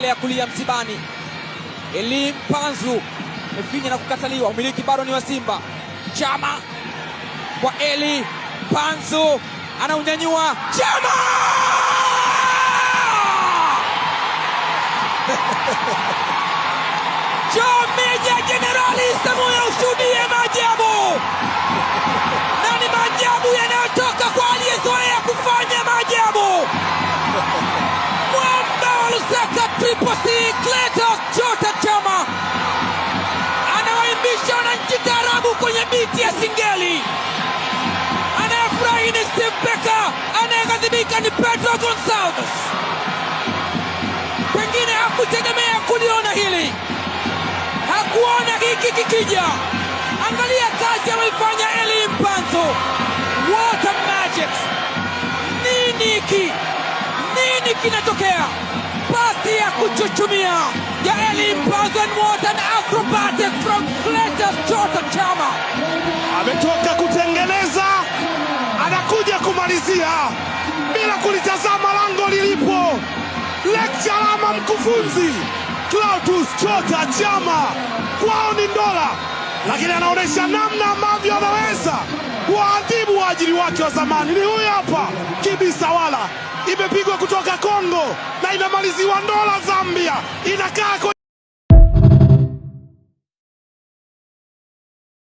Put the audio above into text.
Ya kulia msibani. Eli Mpanzu amefinya na kukataliwa. Umiliki bado ni wa Simba. Chama kwa Eli Mpanzu, anaunyanyua Chama! Meja Jenerali Samuel, ushuhudie maajabu, na ni maajabu yanayotoka kwa aliyezoea kufanya maajabu. Mwamba wa Lusaka, Triple C, Clatous Chota Chama anawaimbisha wananchi taarabu kwenye biti ya singeli. Anayefurahi ni Steve Becker, anayeghadhibika ni Pedro Gonsalves. Pengine hakutegemea kuliona hili, hakuona hiki kikija. Angalia kazi ameifanya Eli Mpanzu. What a magic! Nini hiki? Nini kinatokea? Pasi ya kuchuchumia ya Eli Mpanzu, and what an acrobatic from Clatous Chota Chama. Ametoka kutengeneza, anakuja kumalizia bila kulitazama lango lilipo. Lek Chalama, mkufunzi Clatous Chota Chama, kwao ni ndola, lakini anaonyesha namna ambavyo anaweza kuwaadhibu waajiri wake wa zamani. Ni huyu hapa Kibisawala, imepigwa kutoka Kongo na inamaliziwa Ndola, Zambia, inakaa